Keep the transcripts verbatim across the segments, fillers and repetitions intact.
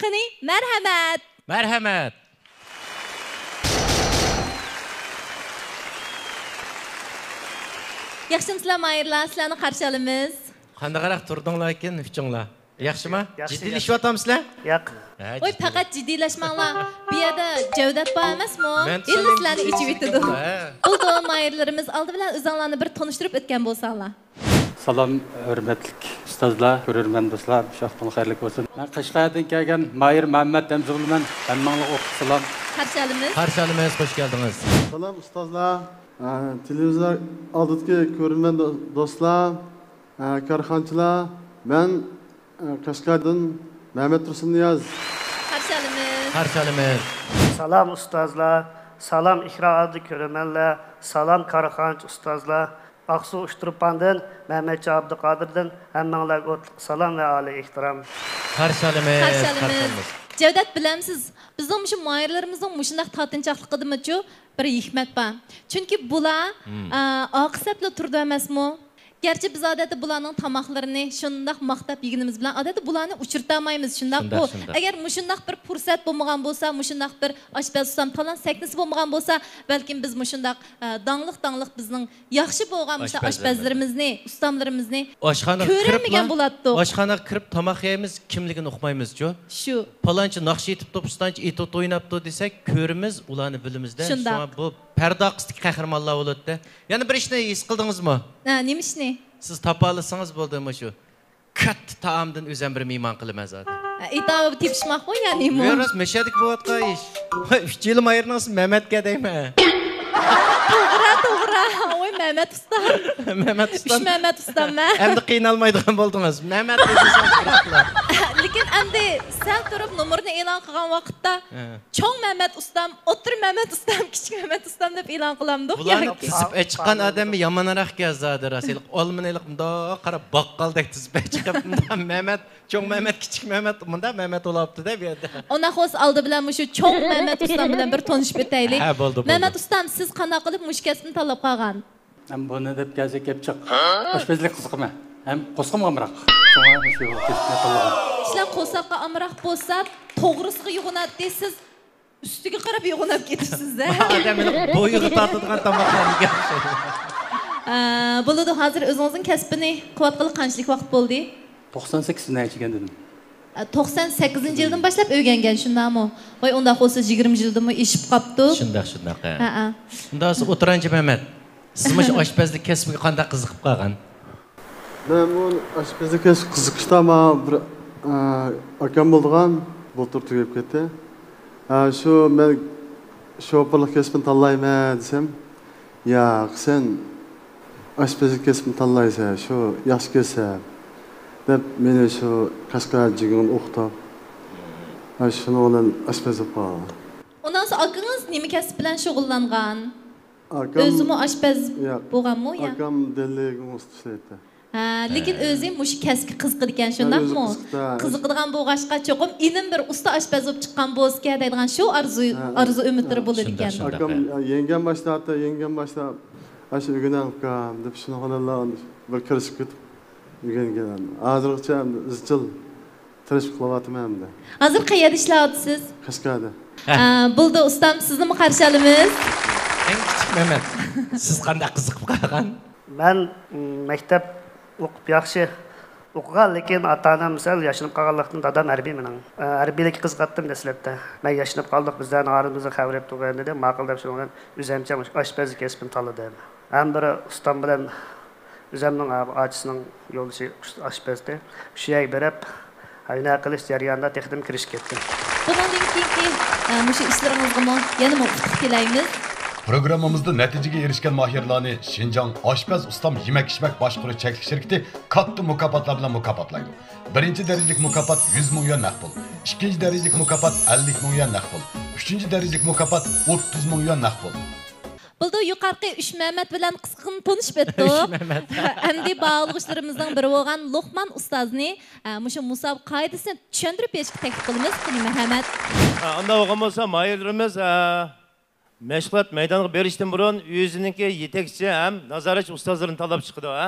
قېنى، مەرھەمەت! مەرھەمەت! ياخشىمۇسىلەر ماھىرلار، سىلەرنى قارشى ئالىمىز. قانداقراق تۇردۇڭلاركىن ئۈچۈڭلار؟ ياخشىما؟ ياخشى، جىددىيلىشىۋاتامسىلەر؟ ياق. ھە، ۋاي، جىددىي. پەقەت جىددىيلەشمەڭلار. بۇ يەردە جەۋدەت بار ئەمەسمۇ؟ مەن ھېلى سىلەرنى ئېچىۋېتىدۇ. ھە. بولدى، ماھىرلىرىمىز، ئالدى بىلەن ئۆزۈڭلارنى بىر تونۇشتۇرۇپ ئۆتكەن بولساڭلار. سالام، ھۆرمەتلىك ئۇستازلار، كۆرۈرمەن دوستلار، شۇ ۋاقتىڭلار خەيرلىك بولسۇن. مەن قەشقەردىن كەلگەن ماھىر مەمەت ھەمزە بولىمەن. ھەممىڭلارغا ئوتلۇق سالام. قارشى ئالىمىز. قارشى ئالىمىز، خوش كەلدىڭىز. سالام ئۇستازلار، ئە، تېلېۋىزور ئالدىدىكى كۆرۈرمەن دو-، دوستلار، ئە، كارخانىچىلار، مەن، ئە، قەشقەردىن مەمەت تۇرسۇننىياز. قارشى ئالىمىز. قارشى ئالىمىز. سالام ئۇستازلار، سالام ئېكران ئالدىدىكى كۆرۈرمەنلەر، سالام كارخانىچى ئۇستازلار. ئاقسۇ ئۇچتۇرپاندىن، مەمەتجان ئابدۇقادىردىن ھەممىڭلارغا ئوتلۇق سالام ۋە ئالىي ئېھتىرام. قارشى ئالىمىز، قارشى ئالىمىز. قارشى ئالىمىز. جەۋدەت، بىلەمسىز، بىزنىڭ مۇشۇ ماھىرلىرىمىزنىڭ مۇشۇنداق تارتىنچاقلىقىدىمۇچۇ بىر ھېكمەت بار. چۈنكى بۇلار، مم. ئە، ئارقا سەپلا تۇرىدۇ ئەمەسمۇ؟ گەرچە بىز ئادەتتە بۇلارنىڭ تاماقلىرىنى شۇنداق ماختاپ يېگىنىمىز بىلەن، ئادەتتە بۇلارنى ئۇچرىتالمايمىز، شۇنداقمۇ؟ شۇنداق، شۇنداق. ئەگەر مۇشۇنداق بىر پۇرسەت بولمىغان بولسا، مۇشۇنداق بىر ئاشپەز ئۇستام تالانت سەھنىسى بولمىغان بولسا، بەلكىم بىز مۇشۇنداق، ئە، داڭلىق، داڭلىق بىزنىڭ ياخشى بولغان مۇشۇ ئاشپەزلىرىمىز. ئاشپەزلىرىمىزنى، ئۇستاملىرىمىزنى ئاشخانىغا كۆرەلمىگەن بولاتتۇق. ئاشخانىغا كىرىپ تاماق يەيمىز، كىملىكىنى ئۇقمايمىزچۇ؟ شۇ. پالانچى ناخشا ئېيتىپتۇ، پۇستانچى ئېتوت ئويناپتۇ دېسەك، كۆرىمىز، ئۇلارنى بىلىمىزدە. شۇنداق. شۇڭا بۇ پەردە ئارقىسىدىكى قەھرىمانلار بولاتتى. يەنە بىر ئىشنى ھېس قىلدىڭىزمۇ؟ ھە، نېمە ئىشنى؟ سىز تاپالىسىڭىز بولدى مۇشۇ كاتتا تائامدىن ئۆزۈم بىر مېھمان قىلىمەن زادى. ھە، ئېتابى تېپىشماقمۇ يا نېمە؟ يا راست، مەشەدىكى بولۇۋاتقان ئىش. ۋاي، ئۈچ يىل مايرنىڭ ئىسمى مەمەتكە دەيمەن. توغرا، توغرا. ۋاي، مەمەت ئۇستام. مەمەت ئۇستام. ئۈچ مەمەت ئۇستام مەن. ئەمدى قىينالمايدىغان بولدىڭىز. مەمەت دېسىڭىز بولاتلا. لېكىن ئەمدى سەل تۇرۇپ نومۇرنى ئېلان قىلغان ۋاقىتتا، ھە. چوڭ مەمەت ئۇستام، ئوتتۇرا مەمەت ئۇستام، كىچىك مەمەت ئۇستام دەپ ئېلان قىلامدۇق. بۇلارنى ياكى؟ كېسىپ ئەچىققان ئادەممۇ يامانراق ئىكەن زادى راست. ھېلىقى ئالمىنى ھېلىقى مۇنداق قاراپ باققالدەك تىزىپ ئەچىقىپ، مۇنداق مەمەت، چوڭ مەمەت، كىچىك مەمەت، مۇنداق مەمەت بولاپتۇ-دە بۇ يەردە. ئۇنداق بولسا ئالدى بىلەن مۇشۇ چوڭ مەمەت ئۇستام بىلەن بىر تونۇشۇپ ئۆتەيلى. ھە، بولدى، بولدى. مەمەت ئۇستام، سىز قانداق قىلىپ مۇشۇ كەسىپنى تاللاپ قالغان؟ ھەم بۇنى دەپ كەلسە گەپ جىق. ئاشپەزلىككە قىزىقىمەن. ھەم قورسىقىمغا ئامراق. شۇڭا مۇشۇ كەسىپنى تاللىغان. كىشىلەر قورساققا ئامراق بولسا، توغرىسىغا يوغىناتتى، سىز ئۈستىگە قاراپ يوغىناپ كېتىپسىز-ھە. ئادەم بويىغا تارتىدىغان تاماقلارنى گەپ. ئە، بولىدۇ، ھازىر ئۆزىڭىزنىڭ كەسپىنى قىلىۋاتقىلى قانچىلىك ۋاقىت بولدى؟ توقسان سەككىزدىن ئەچىگەن دېدىم. ئە، توقسان سەككىزىنچى يىلدىن باشلاپ ئۆگەنگەن، شۇنداقمۇ؟ ۋاي، ئۇنداق بولسا يىگىرمە يىلدىنمۇ ئېشىپ قاپتۇ. شۇنداق، شۇنداق، ھە. ھەئە. شۇنداق بولسا ئوتتۇرانچى مەمەت، سىز مۇشۇ ئاشپەزلىك كەسپىگە قانداق قىزىقىپ قالغان؟ مەن بۇ ئاشپەزلىك كەسپىگە قىزىقىشتا ماڭا بىر، ئە، ئاكام بولىدىغان، بۇلتۇر تۈگەپ كەتتى. ھە، شۇ مەن شوپۇرلۇق كەسپىنى تاللايمەن دېسەم، ياق، سەن ئاشپەزلىك كەسپىنى تاللايسەن، شۇ ياخشى كەسىپ، دەپ مېنى شۇ قەشقەر جىگىڭدا ئوقۇتۇپ، ھە، شۇنىڭ بىلەن ئاشپەز بولۇپ قالغان. ئۇنداق بولسا ئاكىڭىز نېمە كەسىپ بىلەن شۇغۇللانغان؟ ئاكام، ئۆزىمۇ ئاشپەز ياق، بولغانمۇ يا؟ ئاكام دېلىگىڭ ئۇستا ئىشلەيتتى. ھە، لېكىن ھە. ئۆزى مۇشۇ كەسىپكە قىزىقىدىكەن، ھە، شۇنداقمۇ؟ ئۆزى قىزىقتى، ھە. قىزىقىدىغان بولغاچقا، چوقۇم ئىنىم بىر ئۇستا ئاشپەز بولۇپ چىققان بولسىكەن دەيدىغان شۇ ئارزۇ، ھە، ھە. ئارزۇ ئۈمىدلىرى ھە. بولىدىكەن. شۇنداق، شۇنداق، ئاكام، ھە. يەڭگەم باشلاپتۇ، يەڭگەم باشلاپ، ئاشۇ ئۆگىنەڭ ئۇكام دەپ، شۇنىڭ بىلەنلا بىر كىرىشىپ كېتىپ ئۆگەنگەن. ھازىرغىچە ئىزچىل تىرىشىپ قىلىۋاتىمەن ئەمدى. ھازىر قەيەردە ئىشلەۋاتىسىز؟ قەشقەردە. ھە. ئە، بولدى ئۇستام، سىزنىمۇ قارشى ئالىمىز. ئەڭ كىچىك مەمەت، سىز قانداق قىزىقىپ قالغان؟ مەن، م، مەكتەپ ئوقۇپ ياخشى ئوقۇغان، لېكىن ئاتا-ئانام سەل ياشىنىپ قالغانلىقتىن، دادام ھەربىي مېنىڭ. ئە، ھەربىيلىككە قىزىقاتتىم دەسلەپتە. مەن ياشىنىپ قالدۇق، بىزلەرنىڭ ئارىمىزدا خەۋىرى يوق تۇغان دېدى. ماقۇل دەپ شۇنىڭ بىلەن ئۆزەمچە مۇشۇ ئاشپەزلىك كەسپىنى تاللىدىم. ھەم بىر ئۇستام بىلەن ئۆزۈمنىڭ ئاچىسىنىڭ يولدىشى ئۇستا ئاشپەزتى. شۇ يەرگە بېرىپ، ھۈنەر قىلىش جەريانىدا تېخىدىن كىرىشىپ كەتتىم. بۇنىڭدىن كېيىنكى، ئە، مۇشۇ ئىشلىرىڭىزغىمۇ يەنىمۇ ئۇتۇق تىلەيمىز. پروگراممىمىزدا نەتىجىگە ئېرىشكەن ماھىرلارنى شىنجاڭ ئاشپەز ئۇستام يېمەك-ئىچمەك باشقۇرۇش چەكلىك شىركىتى كاتتا مۇكاپاتلار بىلەن مۇكاپاتلايدۇ. بىرىنچى دەرىجىلىك مۇكاپات يۈز مىڭ يۈەن نەق پۇل، ئىككىنچى دەرىجىلىك مۇكاپات ئەللىك مىڭ يۈەن نەق پۇل، ئۈچىنچى دەرىجىلىك مۇكاپات ئوتتۇز مىڭ يۈەن نەق پۇل. بولدى، يۇقىرىقى ئۈچ مەمەت بىلەن قىسقىغىنە تونۇشۇپ ئۆتتۇق. ئۈچ مەمەت. ئەمدى باھالىغۇچىلىرىمىزنىڭ بىرى بولغان لوقمان ئۇستازنى، ئە، مۇشۇ مۇسابىقە قائىدىسىنى چۈشەندۈرۈپ بېرىشكە تەكلىپ قىلىمىز. قېنى، مەرھەمەت. ئە، ئانداق بولغان بولسا، ماھىرلىرىمىز، ئە، مەشغۇلات مەيدانىغا بېرىشتىن بۇرۇن ئۆزىنىڭكى يېتەكچى ھەم نازارەتچى ئۇستازلىرىنى تاللاپ چىقىدۇ، ھە.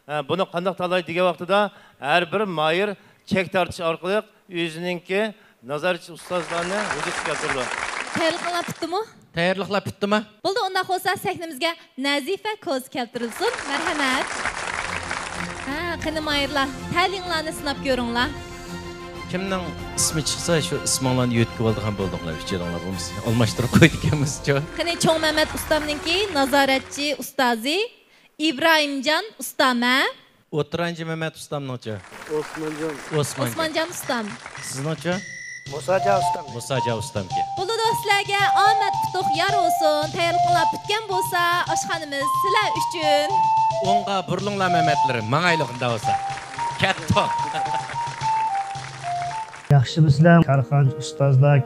ئە، بۇنى قانداق تاللايدۇ دېگەن ۋاقتىدا، ھەر بىر ماھىر چەك تارتىش ئارقىلىق ئۆزىنىڭكى نازارەتچى ئۇستازلارنى ھۇزۇرغا كەلتۈرىدۇ. تەييارلىقلار پۈتتىمۇ؟ تەييارلىقلار پۈتتىمۇ؟ بولدى، ئۇنداق بولسا سەھنىمىزگە نەزىپە كوزا كەلتۈرۈلسۇن. مەرھەمەت. ھە، قېنى ماھىرلار، تەلىيىڭلارنى سىناپ كۆرۈڭلار. كىمنىڭ ئىسمى چىقسا، شۇ ئىسمىڭلارنى يۆتكىۋالىدىغان بولدۇڭلار، ئۈچەيلەڭلار بولمىسا. ئالماشتۇرۇپ قويىدىكەنمىزچۇ؟ قېنى، چوڭ مەمەت ئۇستامنىڭكى نازارەتچى ئۇستازى ئىبراھىمجان ئۇستام، ھە؟ ئوتتۇرانچى مەمەت ئۇستامنىڭچۇ؟ ئوسمانجان. ئوسمانجان. ئوسمانجان ئۇستام. سىزنىڭچۇ؟ مۇساجان ئۇستام. مۇساجان ئۇستامكى. بولىدۇ، سىلەرگە ئامەت ئۇتۇق يار بولسۇن. تەييارلىقلار پۈتكەن بولسا، ئاشخانىمىز سىلەر ئۈچۈن. ئوڭغا بۇرۇلۇڭلار مەمەتلىرى، ماڭايلى ئۇنداق بولسا. كەتتۇق. ياخشىمۇسىلەر، كارخانىچى ئۇستازلار،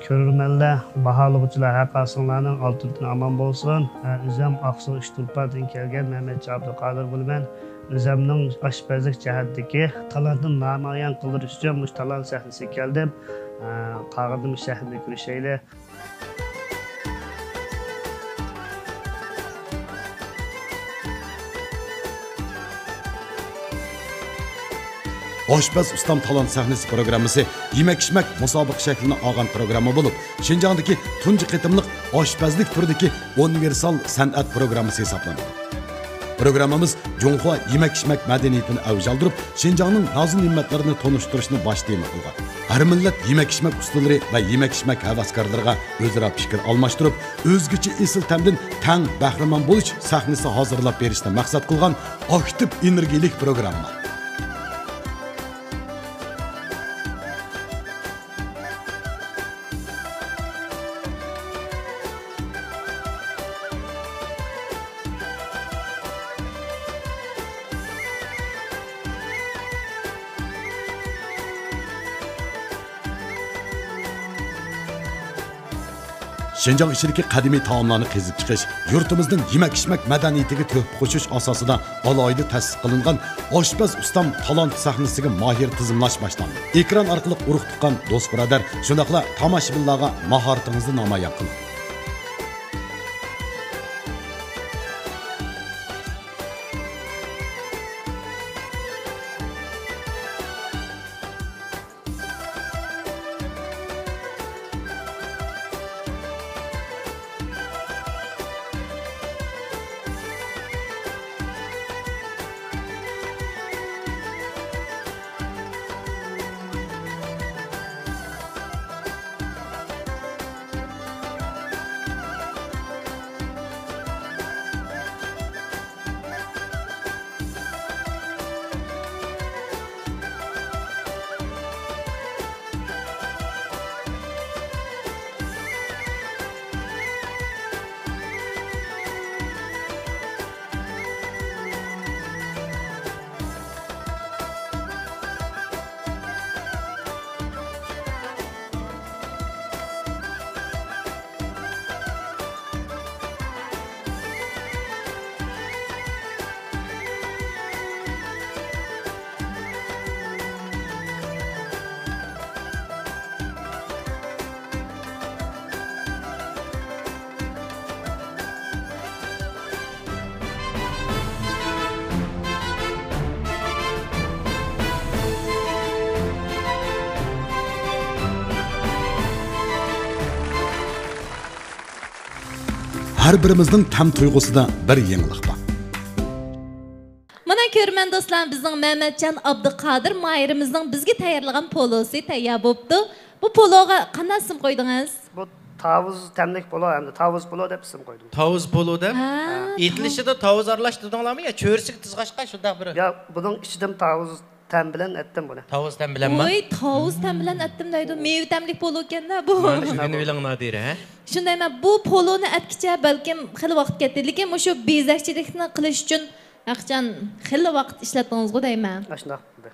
كۆرۈرمەنلەر، باھالىغۇچىلار، ھەر قايسىڭلارنىڭ ئالتۇن كۈنى ئامان بولسۇن. ئۆزۈم ئاقسۇ ئۈچ تۇرپاندىن كەلگەن مەمەتجان ئابدۇقادىر بولىمەن. ئۆزۈمنىڭ ئاشپەزلىك جەھەتتىكى تالانتىنى نامايان قىلدۇرۇش ئۈچۈن مۇشۇ تالانت سەھنىسىگە كەلدىم. قالغىنىدا مۇشۇ سەھنىدە كۆرۈشەيلى. ئاشپەز ئۇستام تالانت سەھنىسى پروگراممىسى يېمەك-ئىچمەك مۇسابىقە شەكلىنى ئالغان پروگرامما بولۇپ، شىنجاڭدىكى تۇنجى قېتىملىق ئاشپەزلىك تۈرىدىكى ئۇنىۋېرسال سەنئەت پروگراممىسى ھېسابلىنىدۇ. پروگراممىمىز جۇڭخۇا يېمەك-ئىچمەك مەدەنىيىتىنى ئەۋج ئالدۇرۇپ، شىنجاڭنىڭ نازۇنېمەتلىرىنى تونۇشتۇرۇشنى باش تېما قىلغان. ھەر مىللەت يېمەك-ئىچمەك ئۇستىلىرى ۋە يېمەك-ئىچمەك ھەۋەسكارلىرىغا ئۆزئارا پىكىر ئالماشتۇرۇپ، ئۆزگىچە ئېسىل تەمدىن تەڭ بەھرىمەن بولۇش سەھنىسى ھازىرلاپ بېرىشنى مەقسەت قىلغان ئاكتىپ ئېنېرگىيىلىك پروگرامما. شىنجاڭ ئىچىدىكى قەدىمىي تائاملارنى قېزىپ چىقىش، يۇرتىمىزنىڭ يېمەك-ئىچمەك مەدەنىيىتىگە تۆھپە قوشۇش ئاساسىدا ئالاھىدە تەسىس قىلىنغان ئاشپەز ئۇستام تالانت سەھنىسىگە ماھىر تىزىملاش باشلاندى. ئېكران ئارقىلىق ئۇرۇق-تۇغقان، دوست-بۇرادەر، شۇنداقلا تاماشىبىنلارغا ماھارىتىڭىزنى نامايان قىلىڭ. ھەر بىرىمىزنىڭ تەم تۇيغۇسىدا بىر يېڭىلىق بار. مانا، كۆرۈرمەن دوستلار، بىزنىڭ مەمەتجان ئابدۇقادىر ماھىرىمىزنىڭ بىزگە تەييارلىغان پولۇسى تەييار بوپتۇ. بۇ پولۇغا قانداق ئىسىم قويدىڭىز؟ بۇ تاۋۇز تەملىك پولۇ ھەمدە تاۋۇز پولۇ دەپ ئىسىم قويدۇم. تاۋۇز پولۇ دەپ؟ ھە. ئېتىلىشىدا تاۋۇز ئارىلاشتۇردۇڭلارمۇ يا چۆرىسىگە تىزغاچقا شۇنداق بىر؟ ياق، بۇنىڭ ئىچىدىمۇ تاۋۇز تەم بىلەن ئەتتىم بۇنى. تاۋۇز تەم بىلەنمۇ؟ ۋاي، تاۋۇز تەم بىلەن ئەتتىم دەيدۇ. مېۋە تەملىك پولۇ ئىكەن-دە بۇ. مانا شۇنى ئۆگىنىۋېلىڭ، نادىرە، ھە؟ شۇندايمەن، بۇ پولۇنى ئەتكىچە بەلكىم خېلى ۋاقىت كەتتى. لېكىن مۇشۇ بېزەكچىلىكنى قىلىش ئۈچۈن ھەقىچان خېلى ۋاقىت ئىشلەتتىڭىزغۇ دەيمەن. ئاشۇنداق بولدى.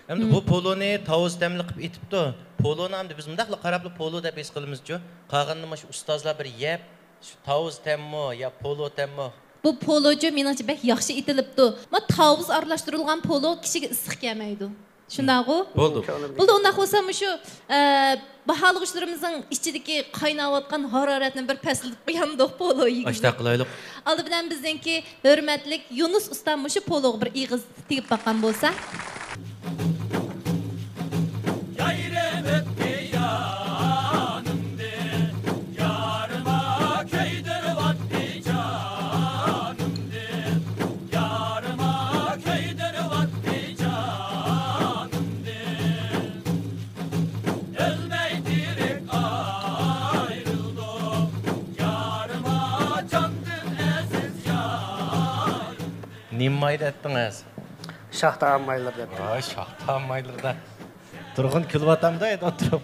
ئەمدى بۇ پولۇنى تاۋۇز تەملىك قىلىپ ئېتىپتۇ. پولۇنى ئەمدى بىز مۇنداقلا قاراپلا پولۇ دەپ ھېس قىلىمىزچۇ. قالغىنىنى مۇشۇ ئۇستازلار بىر يەپ، شۇ تاۋۇز تەممۇ يا پولۇ تەممۇ؟ بۇ پولۇچۇ مېنىڭچە بەك ياخشى ئېتىلىپتۇ. ما تاۋۇز ئارىلاشتۇرۇلغان پولۇ كىشىگە ئىسسىق كەلمەيدۇ. شۇنداقغۇ؟ بولدى. بولدى، ئۇنداق بولسا مۇشۇ، ئە، باھالىغۇچىلىرىمىزنىڭ ئىچىدىكى قايناۋاتقان ھارارەتنى بىر پەسلىتىپ قويامدۇق پولۇ يېگۈزۈپ. ئاشۇنداق قىلايلۇق. ئالدى بىلەن بىزنىڭكى ھۆرمەتلىك يۇنۇس ئۇستام مۇشۇ پولۇغا بىر ئېغىز تېگىپ باققان بولسا. نېمە مايدا ئەتتىڭىز؟ شاھ تائام مايلىرىدا ئەتتىم. ۋاي، شاھ تائام مايلىرىدا. تۇرغۇن كۈلۈۋاتامدۇ ئەيدە ئولتۇرۇپ.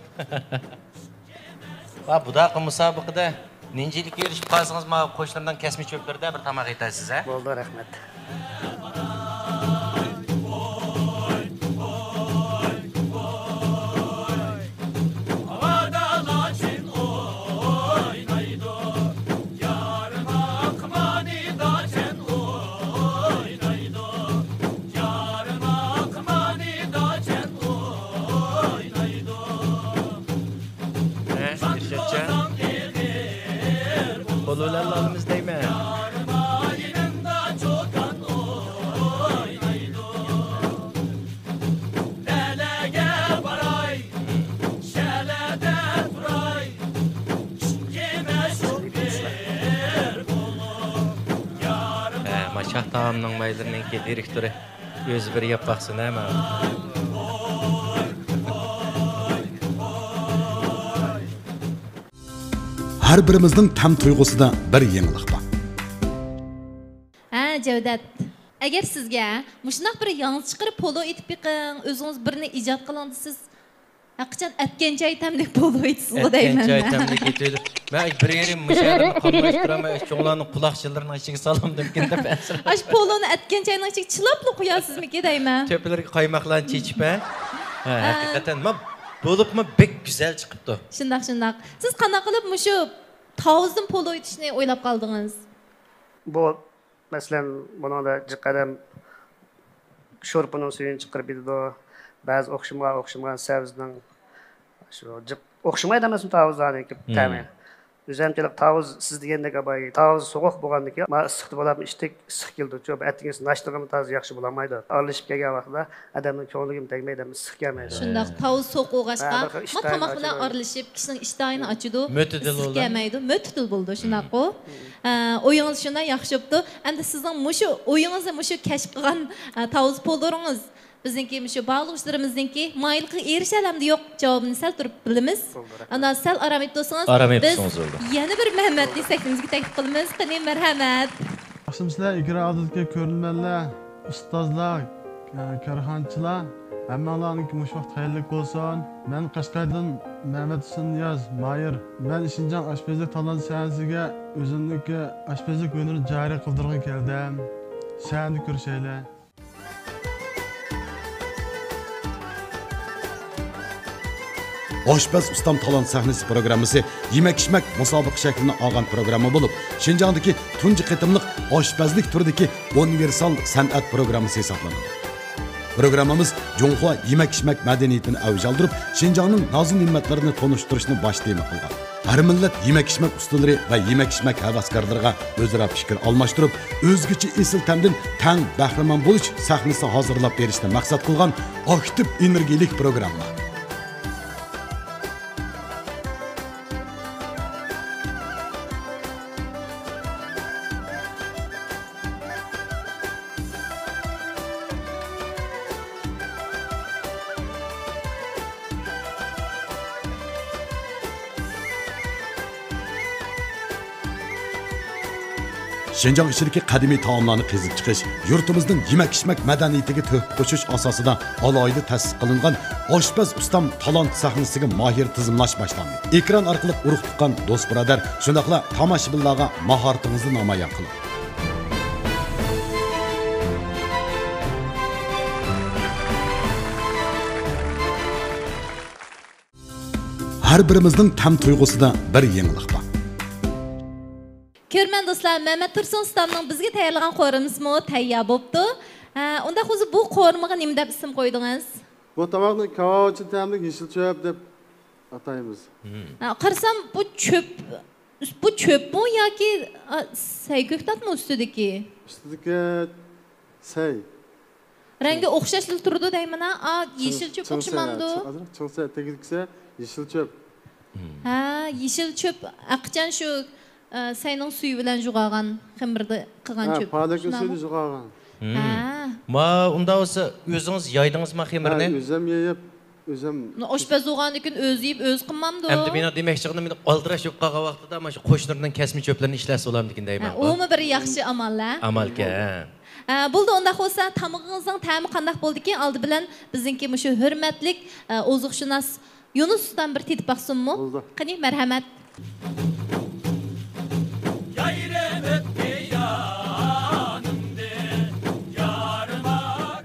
ۋا، بۇداقى مۇسابىقىدە نىنجىلىككە ئېرىشىپ قالسىڭىز، ماۋۇ قوشنىرىنىڭ كەسمە چۆپلىرىدە بىر تاماق ئېتەرسىز، ھە؟ بولدى، رەھمەت. ھە، ئىرشاتجان. قول بىلەن ئالىمىز دەيمەن. ھە، ما شاھ تائامنىڭ مايلىرىنىڭكى دىرېكتورى. ئۆزى بىر يەپ باقسۇن، ھە، ماڭا. ھەر بىرىمىزنىڭ تەم تۇيغۇسىدا بىر يېڭىلىق بار. ھە، جەۋدەت. ئەگەر سىزگە مۇشۇنداق بىر ياڭزا چىقىرىپ پولۇ ئېتىپ بېقىڭ، ئۆزىڭىز بىرنى ئىجاد قىلىڭ دېسىز، ھەقىچان ئەتكەن چاي تەملىك پولۇ ئېتىسىزغۇ دەيمەن. ئەتكەن چاي تەملىك ئېتىدۇ. مەن بىر يېرىم مۇشۇ يەرنى قاملاشتۇرامەن، چوڭلارنىڭ قۇلاق شىللىرىنىڭ ئىچىگە سالامدىمىكىن دەپ ئەنسىرەپ. ئاشۇ پولۇنى ئەتكەن چاينىڭ ئىچىگە چىلاپلا قويارسىزمىكى دەيمەن. تۆپىلىرىگە قايماقلارنى چېچىپ، ھە؟ ھە، ھە. ھەقىقەتەن، ما، بولۇپمۇ بەك گۈزەل چىقىپتۇ. شۇنداق، شۇنداق. سىز قانداق قىلىپ مۇشۇ تاۋۇزدىن پولۇ ئېتىشنى ئويلاپ قالدىڭىز؟ بۇ، مەسىلەن، بۇنىڭدا جىق ئادەم شورپىنىڭ سۈيىنى چىقىرىپ ئېتىدۇ. بەزى ئوخشىمىغان، ئوخشىمىغان سەۋزىنىڭ شۇ جىق ئوخشىمايدۇ ئەمەسمۇ تاۋۇزلارنىڭكى تەمى. ئۆزۈمچىلىك تاۋۇز، سىز دېگەندەك، ئاپاي، تاۋۇز سوغۇق بولغاندىكىن، ما ئىسسىقتا بولۇپ ئىچتۇق، ئىسسىق كېلىدۇ. شۇ ئەتىگىنسى ناشتىغىمۇ تازا ياخشى بولالمايدۇ. ئارىلىشىپ كەلگەن ۋاقتىدا ئادەمنىڭ كۆڭلىگىمۇ تەگمەيدۇ، ئىسسىق كەلمەيدۇ. شۇنداق، تاۋۇز سوغۇق بولغاچقا، ھە، بىر خىل ما ئىشتاينى تاماق بىلەن ئاچىدۇ. ئارىلىشىپ، كىشىنىڭ ئىشتايىنى ئاچىدۇ. مۆتىدىل ئىسسىق بولىدۇ. كەلمەيدۇ، مۆتىدىل بولىدۇ، شۇنداققۇ؟ ھە، ئويىڭىز شۇنداق ياخشى بوپتۇ. ئەمدى سىزنىڭ مۇشۇ ئويىڭىزنى، مۇشۇ كەشىپ قىلغان، ھە، تاۋۇز پولۇرىڭىز بىزنىڭكى مۇشۇ باغلىغۇچىلىرىمىزنىڭكى مايىللىقىغا ئېرىشەلەمدۇ يوق جاۋابىنى سەل تۇرۇپ بىلىمىز. بولدى، رەھمەت. ئانا سەل ئارام ئېلىپ تۇرسىڭىز، ئارام ئېلىپ بىز تۇرسىڭىز بولدى. يەنە بىر مەمەتنى سەھنىمىزگە تەكلىپ قىلىمىز. قېنى، مەرھەمەت. ياخشىمۇسىلەر، ئېكران ئالدىدىكى كۆرۈرمەنلەر، ئۇستازلار، كارخانىچىلار، ھەممىڭلارنىڭكى مۇشۇ ۋاقىت خەيرلىك بولسۇن. مەن قەشقەردىن مەمەت ھۈسەن نىياز، ماھىر. مەن شىنجاڭ ئاشپەزلىك تالانت سەھنىسىگە ئۆزۈمنىڭكى ئاشپەزلىك ھۈنىرىنى جارى قىلدۇرغىلى كەلدىم. سەھنىدە كۆرۈشەيلى. ئاشپەز ئۇستام تالانت سەھنىسى پروگراممىسى يېمەك-ئىچمەك مۇسابىقە شەكلىنى ئالغان پروگرامما بولۇپ، شىنجاڭدىكى تۇنجى قېتىملىق ئاشپەزلىك تۈرىدىكى ئۇنىۋېرسال سەنئەت پروگراممىسى ھېسابلىنىدۇ. پروگراممىمىز جۇڭخۇا يېمەك-ئىچمەك مەدەنىيىتىنى ئەۋج ئالدۇرۇپ، شىنجاڭنىڭ نازۇ-نېمەتلىرىنى تونۇشتۇرۇشنى باش تېما قىلغان. ھەر مىللەت يېمەك-ئىچمەك ئۇستىلىرى ۋە يېمەك-ئىچمەك ھەۋەسكارلىرىغا ئۆزئارا پىكىر ئالماشتۇرۇپ، ئۆزگىچە ئېسىل تەمدىن تەڭ بەھرىمەن بولۇش سەھنىسى ھازىرلاپ بېرىشنى مەقسەت قىلغان ئاكتىپ ئېنېرگىيىلىك پروگرامما. شىنجاڭ ئىچىدىكى قەدىمىي تائاملارنى قېزىپ چىقىش، يۇرتىمىزنىڭ يېمەك-ئىچمەك مەدەنىيىتىگە تۆھپە قوشۇش ئاساسىدا ئالاھىدە تەسىس قىلىنغان ئاشپەز ئۇستام تالانت سەھنىسىگە ماھىر تىزىملاش باشلاندى. ئېكران ئارقىلىق ئۇرۇق-تۇغقان، دوست-بۇرادەر، شۇنداقلا تاماشىبىنلارغا ماھارىتىڭىزنى نامايان قىلىڭ. ھەر بىرىمىزنىڭ تەم تۇيغۇسىدا بىر يېڭىلىق بار. كۆرۈرمەن دوستلار، مەمەت تۇرسۇن ئۇستامنىڭ بىزگە تەييارلىغان قورۇمىسىمۇ تەييار بوپتۇ. ھە، ئۇنداق بولسا بۇ قورۇمىغا نېمە دەپ ئىسىم قويدىڭىز؟ بۇ تاماقنى كاۋاۋىچىن تەملىك يېشىل چۆپ دەپ ئاتايمىز. ھە، قارىسام بۇ چۆپ، بۇ چۆپمۇ ياكى، ئا، سەي كۆكتاتمۇ ئۈستىدىكى؟ ئۈستىدىكى سەي. رەڭگى ئوخشاشلا تۇرىدۇ دەيمەن ھە. ئا، يېشىل چۆپ ئوخشىمامدۇ؟ ئازراق چىڭ سەي، تېگىلىكسە يېشىل چۆپ. ھە، يېشىل چۆپ، ھەقىچان شۇ، ئە، سەينىڭ سۈيى بىلەن جۇغارغان، خېمىردا قىلغان چۆپ. پالەكنىڭ سۈيىدە جۇغارغان. ھە. ما، ئۇنداق بولسا ئۆزىڭىز يايدىڭىزما خېمىرنى؟ ھە، ئۆزۈم يېيىپ، ئۆزۈم. ئاشپەز بولغاندىكىن ئۆزى يېيىپ، ئۆزى قىلمامدۇ؟ ئەمدى مېنىڭ دېمەكچى قىلغىنىم، ئالدىراش بولۇپ قالغان ۋاقتىدا مانا شۇ قوشنىلىرىنىڭ كەسمە چۆپلىرىنى ئىشلەتسە بولامدىكىن دەيمەن. ھە، ئۇمۇ بىر ياخشى ئامال ھە. ئامالكەن. ئە، بولدى، ئۇنداق بولسا تامىقىڭىزنىڭ تەمى قانداق بولدىكىن، ئالدى بىلەن بىزنىڭكى مۇشۇ ھۆرمەتلىك، ئە، ئوزۇقشۇناس يۇنۇس ئۇستام بىر تېتىپ باقسۇنمۇ؟ بولدى. قېنى، مەرھەمەت.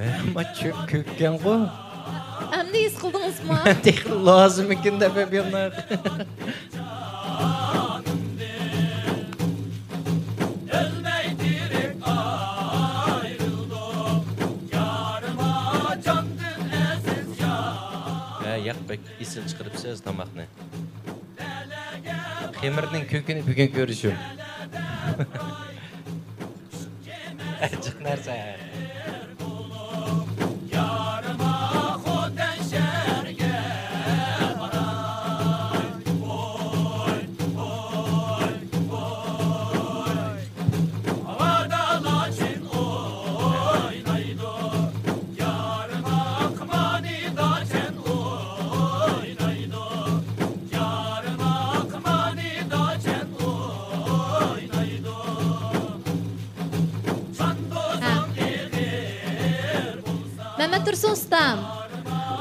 ئەمما چۆپ كۆپكەنغۇ. ئەمدى ھېس قىلدىڭىزمۇ؟ تېخى لازىمكىن دەپ بېرىڭ. ھە، ياق، بەك ئېسىل چىقىرىپسىز تاماقنى. خېمىرنىڭ كۆكىنى بۈگۈن كۆرۈشۈم. جىق نەرسە. ھە. مەمەتتۇرسۇن ئۇستام،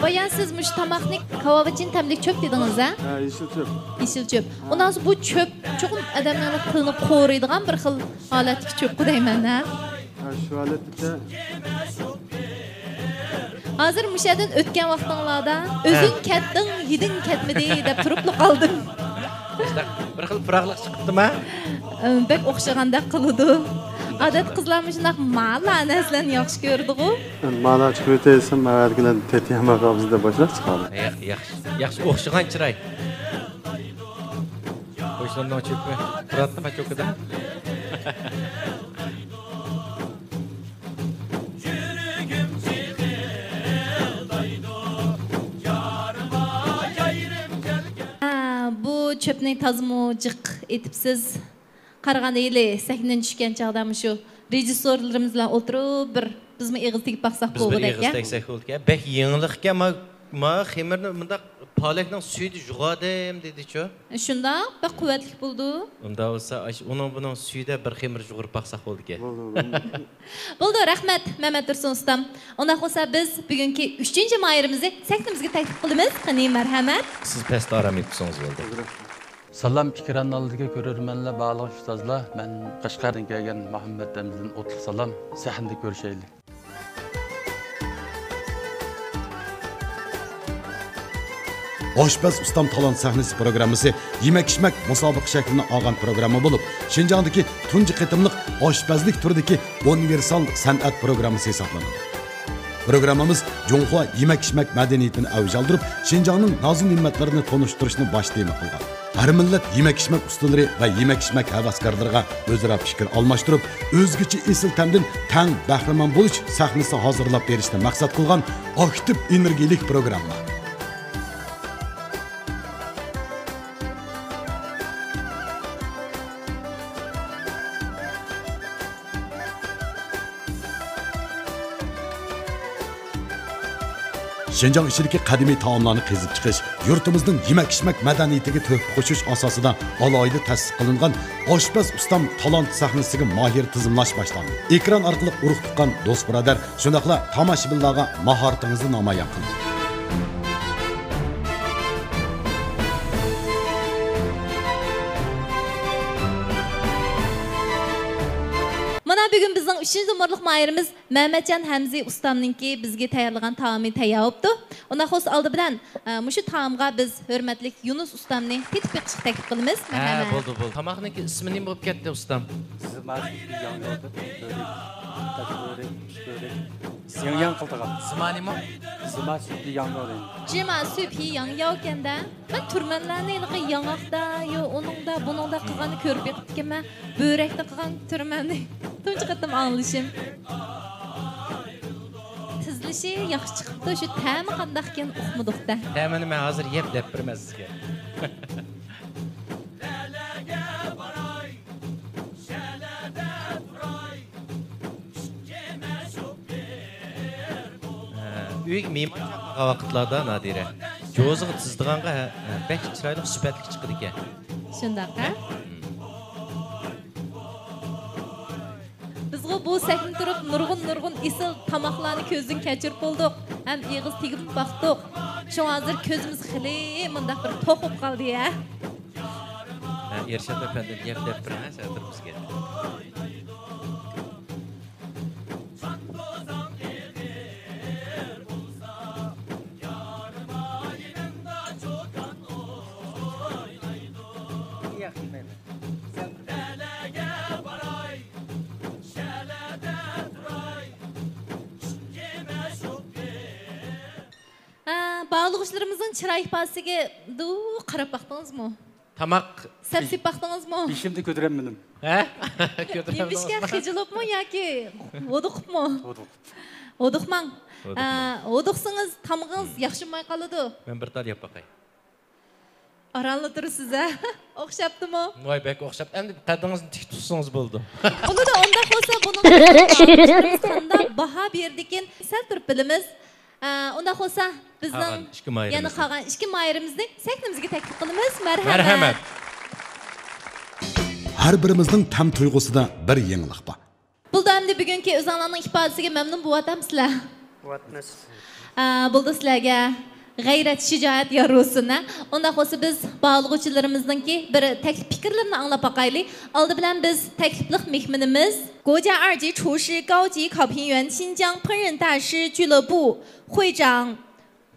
بايان سىز مۇشۇ تاماقنى كاۋاۋىچىن تەملىك چۆپ دېدىڭىز، ھە؟ ھە، يېشىل چۆپ. يېشىل چۆپ. ھە. ئۇنداق بولسا بۇ چۆپ چوقۇم ئادەمنىڭ تىلىنى قورۇيدىغان بىر خىل ھالەتتىكى چۆپقۇ دەيمەن، ھە؟ ھە، شۇ ھالەتتە. ھازىر مۇشۇ يەردىن ئۆتكەن ۋاقتىڭلاردا، ھە، «ئۆزۈڭ كەتتىڭ، ھىدىڭ كەتمىدى» دەپ تۇرۇپلا قالدىم. بىر خىل پىراقلىق چىقىپتىما؟ ئىم، بەك ئوخشىغاندەك قىلىدۇ. ئادەتتە قىزلار مۇشۇنداق مالا نەرسىلەرنى ياخشى كۆرىدىغۇ. مانا چىقىپ ئۆتەيسەن، ئەۋەتكىلەر تېتى ياماق ئاغزىدا باشلاپ چىقىدۇ. ياخ-، ياخشى، ياخشى ئوخشىغان چىراي. قوشنامنىڭ چۆپى تۇراتتىما چوكىدا؟ ھە، بۇ چۆپنى تازىمۇ جىق ئېتىپسىز. قارىغاندا ھېلى سەھنىدىن چۈشكەن چاغدا مۇشۇ رېژىسسورلىرىمىز بىلەن ئولتۇرۇپ بىر بىزمۇ ئېغىز تېگىپ باقساق بولغۇدەك، بىز بىر ئېغىز تەگسەك بولىدىكەن. بەك يېڭىلىقكەن، ما، ما خېمىرنى مۇنداق پالەكنىڭ سۈيىدە يۇغادىم دېدىچۇ. شۇنداق، بەك قۇۋۋەتلىك بولىدۇ. ئۇنداق بولسا، ئاش-، ئۇنىڭ بۇنىڭ سۈيىدە بىر خېمىر يۇغۇرۇپ باقساق بولىدىكەن. بولدى، بولدى. بولدى، رەھمەت، مەمەتتۇرسۇن ئۇستام. ئۇنداق بولسا، بىز بۈگۈنكى ئۈچىنچى ماھىرىمىزنى سەھنىمىزگە تەكلىپ قىلىمىز. قېنى، مەرھەمەت. سىز پەستە ئارام ئېلىپ تۇرسىڭىز بولدى. سالام، ئېكران ئالدىدىكى كۆرۈرمەنلەر، بارلىق ئۇستازلار. مەن قەشقەردىن كەلگەن مۇھەممەت رەمزىدىن ئوتلۇق سالام. سەھنىدە كۆرۈشەيلى. ئاشپەز ئۇستام تالانت سەھنىسى پروگراممىسى يېمەك-ئىچمەك مۇسابىقە شەكلىنى ئالغان پروگرامما بولۇپ، شىنجاڭدىكى تۇنجى قېتىملىق ئاشپەزلىك تۈرىدىكى ئۇنىۋېرسال سەنئەت پروگراممىسى ھېسابلىنىدۇ. پروگراممىمىز جۇڭخۇا يېمەك-ئىچمەك مەدەنىيىتىنى ئەۋج ئالدۇرۇپ، شىنجاڭنىڭ نازۇ-نېمەتلىرىنى تونۇشتۇرۇشنى باش تېما قىلغان. ھەر مىللەت يېمەك-ئىچمەك ئۇستىلىرى ۋە يېمەك-ئىچمەك ھەۋەسكارلىرىغا ئۆزئارا پىكىر ئالماشتۇرۇپ، ئۆزگىچە ئېسىل تەمدىن تەڭ بەھرىمەن بولۇش سەھنىسى ھازىرلاپ بېرىشنى مەقسەت قىلغان ئاكتىپ ئېنېرگىيىلىك پروگرامما. شىنجاڭ ئىچىدىكى قەدىمىي تائاملارنى قېزىپ چىقىش، يۇرتىمىزنىڭ يېمەك-ئىچمەك مەدەنىيىتىگە تۆھپە قوشۇش ئاساسىدا ئالاھىدە تەسىس قىلىنغان ئاشپەز ئۇستام تالانت سەھنىسىگە ماھىر تىزىملاش باشلاندى. ئېكران ئارقىلىق ئۇرۇق-تۇغقان، دوست-بۇرادەر، شۇنداقلا تاماشىبىنلارغا ماھارىتىڭىزنى نامايان قىلىڭ. مانا بۈگۈن بىزنىڭ ئۈچىنچى نومۇرلۇق ماھىرىمىز مەمەتجان ھەمزى ئۇستامنىڭكى بىزگە تەييارلىغان تائامى تەييار بوپتۇ. ئۇنداق بولسا ئالدى بىلەن، ئە، مۇشۇ تائامغا بىز ھۆرمەتلىك يۇنۇس ئۇستامنى تېتىپ بېقىشقا تەكلىپ قىلىمىز. ھە، مەرھەمەت. بولدى، بولدى. تاماقنىڭكى ئىسمى نېمە بولۇپ كەتتى، ئۇستام؟ زىما سۈتى ياڭيۇ دەپ بۆرەك، تاش بۆرەك، چۈچ بۆرەك، زىڭياڭ قىلىدىغان. زىما نېمە؟ زىما سۈتى ياڭيۇ دەيدۇ. جىما سۈتى ياڭيۇ ئىكەن-دە. مەن تۈرمەنلەرنى ھېلىقى ياڭاقتا، يو، ئۇنىڭدا، بۇنىڭدا قىلغاننى كۆرۈپ بېقىپتىكەنمەن. بۆرەكتە قىلغان تۈرمەننى تۇنجى قېتىم ئاڭلىشىم. تىزىلىشى ياخشى چىقىپتۇ، شۇ تەمى قانداقكەن ئۇقمىدۇق-دە. تەمىنى مەن ھازىر يەپ دەپ بېرىمەن سىزگە. ھە، ئۆيگە مېھمان چاقىرغان ۋاقىتلاردا، نادىرە، جوزىغا تىزىدىغانغا، ھە، ھە، بەك چىرايلىق، سۈپەتلىك چىقىدىكەن. شۇنداق، ھە؟ ھە؟ بىز بۇ سەھنىدە تۇرۇپ نۇرغۇن، نۇرغۇن ئېسىل تاماقلارنى كۆزدىن كەچۈرۈپ بولدۇق ھەم ئېغىز تېگىپمۇ باقتۇق. شۇڭا ھازىر كۆزىمىز خېلى مۇنداق بىر توق بولۇپ قالدى ھە. ھە، ئېرشات ئەپەندى، نېمە دەپ بېرىڭ، ھە، سەۋدۇر بىزگە. ھە، باغلىغۇچىلىرىمىزنىڭ چىراي ئىپادىسىگە دۇ قاراپ باقتىڭىزمۇ؟ تاماق سەپسېلىپ باقتىڭىزمۇ؟ بېشىمنى كۆتۈرەلمىدىم. ھە؟ نېمىشقا، خىجىلىپمۇ ياكى ھودۇقۇپمۇ؟ ھودۇقۇپ. ھودۇقماڭ. ھودۇقماڭ. ئە، ھودۇقسىڭىز تامىقىڭىز ياخشىماي قالىدۇ. مەن بىر تال يەپ باقاي. ئارانلا تۇرىسىز ھە؟ ئوخشاپتىمۇ؟ ۋاي، بەك ئوخشاپتۇ. ئەمدى قەددىڭىزنى تىك تۇتسىڭىز بولىدۇ. بولىدۇ، ئۇنداق بولسا بۇنىڭغا قانداق باھا بېرىدىكىن سەل تۇرۇپ بىلىمىز. ئە، ئۇنداق بولسا بىزنىڭ قالغان ئىككى ماھىرىمىزنى. يەنە قالغان ئىككى ماھىرىمىزنى سەھنىمىزگە تەكلىپ قىلىمىز. مەرھەمەت. مەرھەمەت. ھەر بىرىمىزنىڭ تەم تۇيغۇسىدا بىر يېڭىلىق بار. بولدى، ئەمدى بۈگۈنكى ئۆزۈڭلارنىڭ ئىپادىسىگە مەمنۇن بولۇۋاتامسىلەر؟ بولۇۋاتىمىز. ئە، بولدى، سىلەرگە غەيرەت، شىجائەت يار بولسۇن ھە. ئۇنداق بولسا بىز باغلىغۇچىلىرىمىزنىڭكى بىر تەكلىپ پىكىرلىرىنى ئاڭلاپ باقايلى. ئالدى بىلەن بىز تەكلىپلىق مېھمىنىمىز 国家二级厨师高级考评员新疆烹饪大师俱乐部会长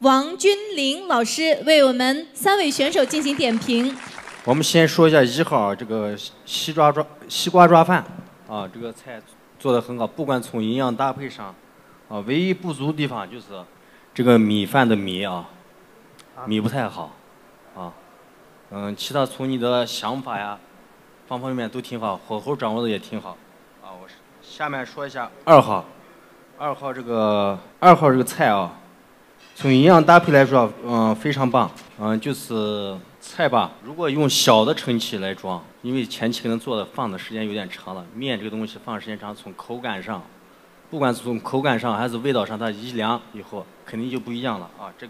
王君玲老师为我们三位选手进行点评。我们先说一下一号啊，这个西抓抓西瓜抓饭啊，这个菜做得很好，不管从营养搭配上啊，唯一不足的地方就是这个米饭的米啊，米不太好啊。嗯，其他从你的想法呀，方方面面都挺好，火候掌握的也挺好啊。我下面说一下二号，二号这个二号这个菜啊， 从营养搭配来说，嗯，非常棒。嗯，就是菜吧，如果用小的盛器来装，因为前期可能做的放的时间有点长了，面这个东西放时间长，从口感上，不管从口感上还是味道上，它一凉以后肯定就不一样了啊。这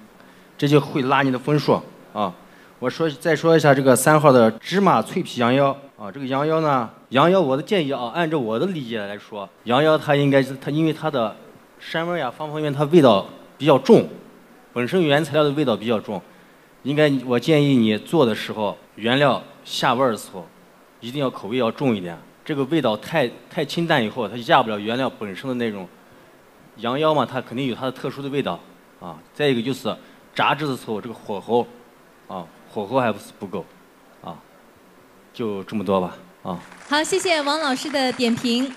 这就会拉你的分数啊。我说再说一下这个三号的芝麻脆皮羊腰啊，这个羊腰呢，羊腰我的建议啊，按照我的理解来说，羊腰它应该是它因为它的膻味啊方方面面它味道比较重，本身原材料的味道比较重，应该我建议你做的时候原料下味儿的时候，一定要口味要重一点。这个味道太太清淡以后，它压不了原料本身的那种。羊腰嘛，它肯定有它的特殊的味道啊。再一个就是炸制的时候这个火候啊，火候还不是不够啊，就这么多吧啊。好，谢谢王老师的点评。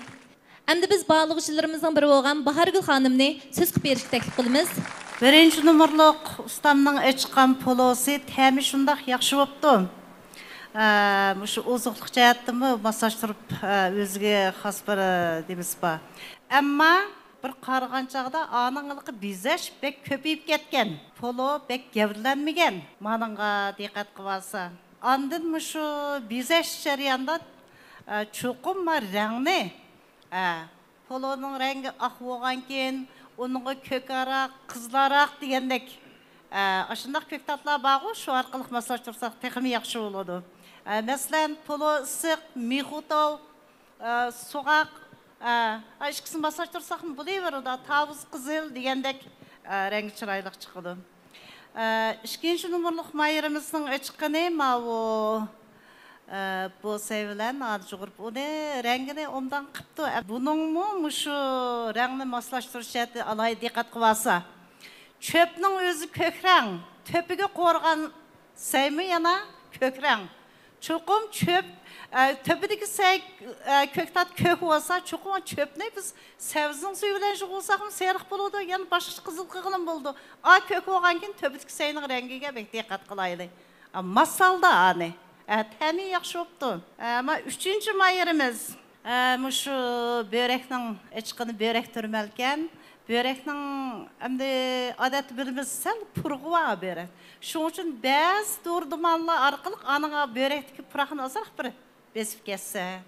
ئەمدى بىز باغلىغۇچىلىرىمىزنىڭ بىرى بولغان باھارگۈل خانىمنى سۆز قىلىپ بېرىشكە تەكلىپ قىلىمىز. بىرىنچى نومۇرلۇق ئۇستامنىڭ ئېچىققان پولۇسى تەمى شۇنداق ياخشى بوپتۇ. ئە، مۇشۇ ئوزۇقلۇق جەھەتتىنمۇ ماسلاشتۇرۇپ، ئە، ئۆزىگە خاس بىر، ئە، نېمىسى بار. ئەمما بىر قارىغان چاغدا ئانىڭ ھېلىقى بېزەش بەك كۆپىيىپ كەتكەن. پولۇ بەك گەۋدىلەنمىگەن. مانىڭغا دىققەت قىلىۋالسا. ئاندىن مۇشۇ بېزەش جەريانىدا، ئە، چوقۇم ما رەڭنى ھە، پولۇنىڭ رەڭگى ئاق بولغانكىن، ئۇنىڭغا كۆكرەك، قىزىلراق دېگەندەك، ھە، ئاشۇنداق كۆكتاتلار بارغۇ، شۇ ئارقىلىق ماسلاشتۇرساق تېخىمۇ ياخشى بولىدۇ. ھە، مەسىلەن، پولۇ ئىسسىق، مىخۇتاۋ، ھە، سوغۇق، ھە، ئىككىسىنى ماسلاشتۇرساقمۇ بولۇۋېرىدۇ، تاۋۇز قىزىل دېگەندەك، ھە، رەڭگى چىرايلىق چىقىدۇ. ئىككىنچى نومۇرلۇق ماھىرىمىزنىڭ ئېچىققىنى ماۋۇ، بوسەي بىلەن ھازىر جۇغۇرۇپ ئۇنى رەڭگىنى ئوبدان قىپتۇ. بۇنىڭمۇ مۇشۇ رەڭنى ماسلاشتۇرۇش جەھەتتىن ئالاھىدە دىققەت قىلىۋالسا، چۆپنىڭ ئۆزى كۆك رەڭ، تۆپىگە قورغان سەيمۇ يەنە كۆك رەڭ. چوقۇم چۆپ، ئە، تۆپىدىكى سەي-، ئە، كۆكتات كۆك بولسا، چوقۇم چۆپنى بىز سەۋزىنىڭ سۈيى بىلەن يۇغۇرساقمۇ سېرىق بولىدۇ، يەنە باشقىچە قىزىل قىلغىلىمۇ بولىدۇ. ئا، كۆك بولغاندىكىن تۆپىدىكى سەينىڭ رەڭگىگە بەك دىققەت قىلايلى. ئا، ماسالدا ئانى. ئە، تەمى ياخشى بوپتۇ. ئە، ما ئۈچىنچى مايىرىمىز. ئە، مۇشۇ بۆرەكنىڭ ئېچىقىنى بۆرەك تۈرمەلكەن. بۆرەكنىڭ ئەمدى ئادەتتە بىلىمىز، سەل پۇرىقى بار بۆرەك. شۇنىڭ ئۈچۈن بەزى دورا-دۇمانلار ئارقىلىق ئانىڭغا بۆرەكتىكى پۇراقنى ئازراق بىر بېسىپ كەتسە.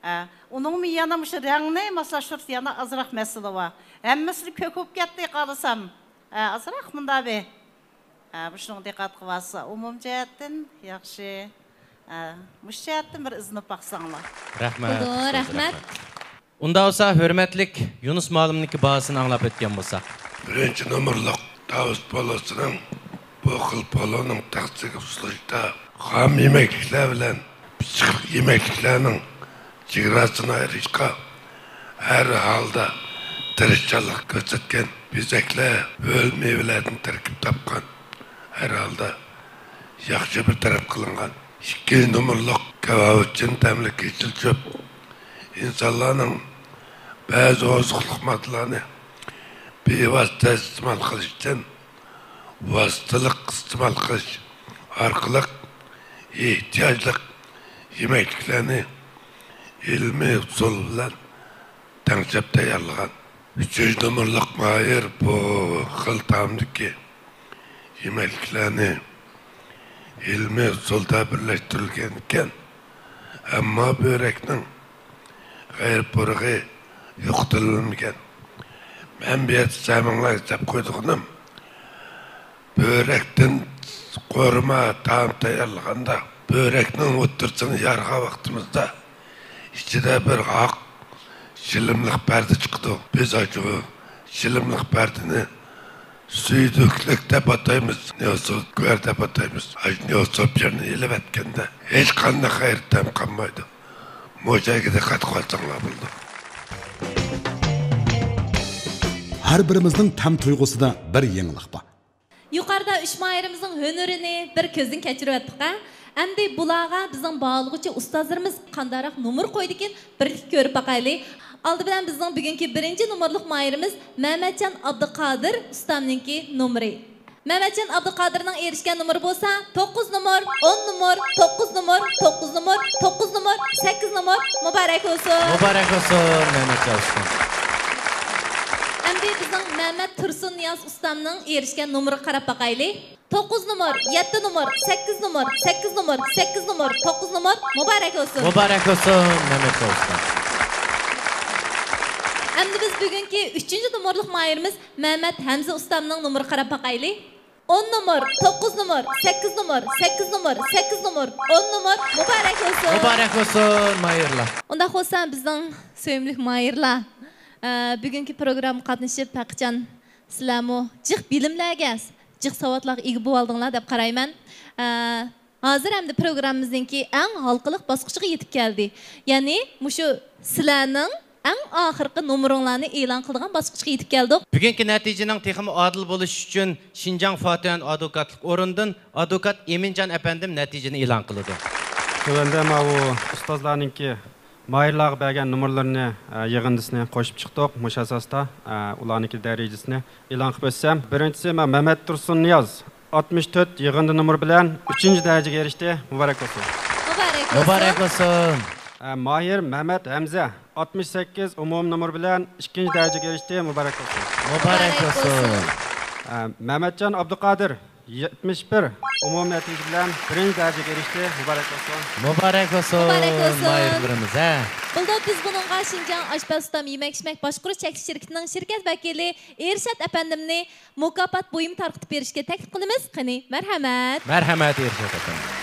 ئە، ئۇنىڭمۇ يەنە مۇشۇ رەڭنى ماسلاشتۇرۇش يەنە ئازراق مەسىلە بار. ھەممىسى كۆك بولۇپ كەتتى قارىسام. ئە، ئازراق مۇنداق بىر، ئە، مۇشۇنىڭغا دىققەت قىلىۋالسا، ئومۇمىي جەھەتتىن ياخشى. ئە، مۇشۇ جەھەتتىن بىر ئىزدىنىپ باقساڭلار. رەھمەت. بولىدۇ، رەھمەت. ئۇنداق بولسا، ھۆرمەتلىك يۇنۇس مۇئەللىمنىڭكى باھاسىنى ئاڭلاپ ئۆتكەن بولساق. بىرىنچى نومۇرلۇق تاۋۇس پولۇسىنىڭ بۇ خىل پولۇنىڭ تەخسىگە ئۇسۇلۇشىدا خام يېمەكلىكلەر بىلەن پىششىقلىق يېمەكلىكلەرنىڭ چېگراسىنى ئايرىشقا ھەر ھالدا تىرىشچانلىق كۆرسەتكەن بېزەكلەر ھۆل مېۋىلەردىن تەركىب تاپقان، ھەر ھالدا ياخشى بىر تەرەپ قىلىنغان. ئىككىنچى نومۇرلۇق كاۋاۋىچىن تەملىك يېشىل چۆپ ئىنسانلارنىڭ بەزى ئوزۇقلۇق ماددىلارنى بىۋاسىتە ئىستېمال قىلىشتىن ۋاسىتىلىق ئىستېمال قىلىش ئارقىلىق ئېھتىياجلىق يېمەكلىكلەرنى ئىلمىي ئۇسۇل بىلەن تەڭشەپ تەييارلىغان. ئۈچىنچى نومۇرلۇق ماھىر بۇ خىل تائامدىكى يېمەكلىكلەرنى ئىلمىي ئۇسۇلدا بىرلەشتۈرۈلگەن ئىكەن، ئەمما بۆرەكنىڭ غەيرىي پۇرىقى يوقىتىلمىگەن. مەن بۇ يەردە سەمىڭلار ھېساب قويىدىغىنىم، بۆرەكتىن قورۇما تائام تەييارلىغاندا، بۆرەكنىڭ ئوتتۇرىسىنى يارغان ۋاقتىمىزدا ئىچىدە بىر ئاق شىلىملىق پەردە چىقىدۇ. بىز ئاشۇ شىلىملىق پەردىنى سۈيدۈكلۈك دەپ ئاتايمىز، نېئوسوپيېر دەپ ئاتايمىز. ئاشۇ نېئوسوپيېرنى ئېلىۋەتكەندە ھېچقانداق غەيرىي تەم قالمايدۇ. مۇشۇ يەرگە دىققەت قىلىۋالساڭلار بولىدۇ. ھەر بىرىمىزنىڭ تەم تۇيغۇسىدا بىر يېڭىلىق بار. يۇقىرىدا ئۈچ ماھىرىمىزنىڭ ھۈنىرىنى بىر كۆزدىن كەچۈرۈۋەتتۇق ھە. ئەمدى بۇلارغا بىزنىڭ باھالىغۇچى ئۇستازلىرىمىز قانداقراق نومۇر قويىدىكىن، بىرلىكتە كۆرۈپ باقايلى. ئالدى بىلەن بىزنىڭ بۈگۈنكى بىرىنچى نومۇرلۇق ماھىرىمىز مەمەتجان ئابدۇقادىر ئۇستامنىڭكى نومۇرى. مەمەتجان ئابدۇقادىرنىڭ ئېرىشكەن نومۇرى بولسا، توققۇز نومۇر، ئون نومۇر، توققۇز نومۇر، توققۇز نومۇر، توققۇز نومۇر، سەككىز نومۇر. مۇبارەك بولسۇن! مۇبارەك بولسۇن، مەمەتجان ئۇستام! ئەمدى بىزنىڭ مەمەت تۇرسۇن نىياز ئۇستامنىڭ ئېرىشكەن نومۇرىغا قاراپ باقايلى. توققۇز نومۇر، يەتتە نومۇر، سەككىز نومۇر، سەككىز نومۇر، سەككىز نومۇر، توققۇز نومۇر. مۇبارەك بولسۇن! مۇبارەك بولسۇن، مەمەتجان ئۇستام! ئەمدى بىز بۈگۈنكى ئۈچىنچى نومۇرلۇق ماھىرىمىز مەمەت ھەمزە ئۇستامنىڭ نومۇرىغا قاراپ باقايلى. ئون نومۇر، توققۇز نومۇر، سەككىز نومۇر، سەككىز نومۇر، سەككىز نومۇر، ئون نومۇر. مۇبارەك بولسۇن! مۇبارەك بولسۇن، ماھىرلار! ئۇنداق بولسا، بىزنىڭ سۆيۈملۈك ماھىرلار، ئە، بۈگۈنكى پروگراممىغا قاتنىشىپ، ھەقىچان سىلەرمۇ جىق بىلىملەرگە، جىق ساۋاتلارغا ئىگە بولۇۋالدىڭلار دەپ قارايمەن. ئە، ھازىر ئەمدى پروگراممىمىزنىڭكى ئەڭ ھالقىلىق باسقۇچىغا يېتىپ كەلدى. يەنى مۇشۇ سىلەرنىڭ ئەڭ ئاخىرقى نومۇرۇڭلارنى ئېلان قىلىدىغان باسقۇچقا يېتىپ كەلدۇق. بۈگۈنكى نەتىجىنىڭ تېخىمۇ ئادىل بولۇشى ئۈچۈن، شىنجاڭ فاتىھەن ئادۋوكاتلىق ئورنىدىن ئادۋوكات ئىمىنجان ئەپەندىم نەتىجىنى ئېلان قىلىدۇ. تۆۋەندە ماۋۇ ئۇستازلارنىڭكى ماھىرلارغا بەرگەن نومۇرلىرىنى، ئە، يىغىندىسىنى قوشۇپ چىقتۇق. مۇشۇ ئاساستا، ئە، ئۇلارنىڭكى دەرىجىسىنى ئېلان قىلىپ ئۆتسەم، بىرىنچىسى مە-، مەمەت تۇرسۇن نىياز، ئاتمىش تۆت يىغىندى نومۇرى بىلەن ئۈچىنچى دەرىجىگە ئېرىشتى. مۇبارەك بولسۇن! مۇبارەك بولسۇن! مۇبارەك بولسۇن! ئە، ماھىر مەمەت ھەمزە، ئاتمىش سەككىز ئومۇمىي نومۇر بىلەن ئىككىنچى دەرىجىگە ئېرىشتى. مۇبارەك بولسۇن! مۇبارەك بولسۇن! ئە، مەمەتجان ئابدۇقادىر، يەتمىش بىر ئومۇمىي نەتىجە بىلەن بىرىنچى دەرىجىگە ئېرىشتى. مۇبارەك بولسۇن! مۇبارەك بولسۇن، مۇبارەك بولسۇن! ماھىرلىرىمىز، ھە. بولدى، بىز بۇنىڭغا شىنجاڭ ئاشپەز ئۇستام يېمەك-ئىچمەك باشقۇرۇش چەكلىك شىركىتىنىڭ شىركەت ۋەكىلى ئىرشات ئەپەندىمنى مۇكاپات بۇيۇمى تارقىتىپ بېرىشكە تەكلىپ قىلىمىز. قېنى، مەرھەمەت! مەرھەمەت، ئىرشات ئەپەندىم!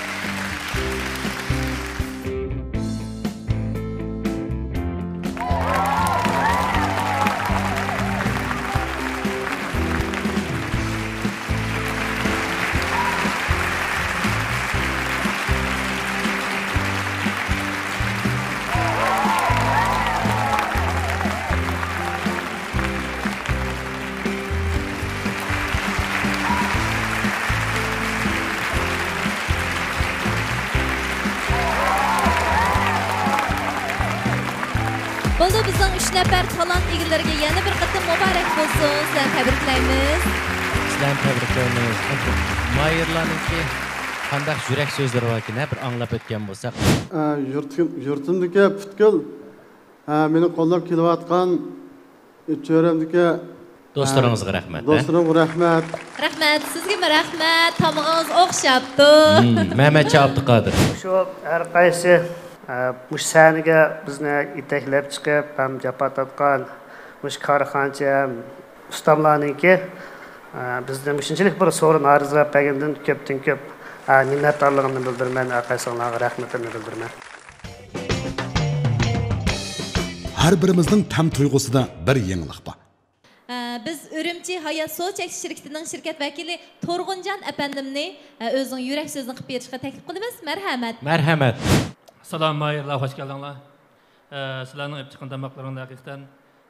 بولدى، بىزنىڭ ئۈچ نەپەر تالانت ئىگىلىرىگە يەنە بىر قېتىم مۇبارەك بولسۇن، سىلەرنى تەبرىكلەيمىز. سىلەرنى تەبرىكلەيمىز. ماھىرلارنىڭكى قانداق يۈرەك سۆزلىرى باركىن، ھە، بىر ئاڭلاپ ئۆتكەن بولساق. ئە، يۇرتۇم-، يۇرتۇمدىكى پۈتكۈل، ئە، مېنى قوللاپ كېلىۋاتقان چۆرەمدىكى، دوستلىرىڭىزغا ئە، رەھمەت، ئە؟ دوستلىرىمغا رەھمەت. رەھمەت، سىزگىمۇ رەھمەت، تامىقىڭىز ئوخشاپتۇ. مم، مەمەتجان ئابدۇقادىر. شۇ ھەر قايسى، ئە، مۇشۇ سەھنىگە بىزنى يېتەكلەپ چىقىپ، ھەم جاپا تارتقان مۇشۇ كارخانىچى ھەم ئۇستاملارنىڭكى، ئە، بىزنى مۇشۇنچىلىك بىر سورۇن ھازىرلاپ بەرگىنىدىن كۆپتىن كۆپ، ئە، مىننەتدارلىقىمنى بىلدۈرىمەن، ھەر قايسىڭلارغا رەھمىتىمنى بىلدۈرىمەن. ھەر بىرىمىزنىڭ تەم تۇيغۇسىدا بىر يېڭىلىق بار. ئە، بىز ئۈرۈمچى ھايات سۇ چەكلىك شىركىتىنىڭ شىركەت ۋەكىلى تۇرغۇنجان ئەپەندىمنى، ئە، ئۆزىنىڭ يۈرەك سۆزىنى قىلىپ بېرىشقا تەكلىپ قىلىمىز. مەرھەمەت. مەرھەمەت. سالام ماھىرلار، خوش كەلدىڭلار. ئە، سىلەرنىڭ ئېلىپ چىققان تاماقلىرىڭلار ھەقىقەتەن،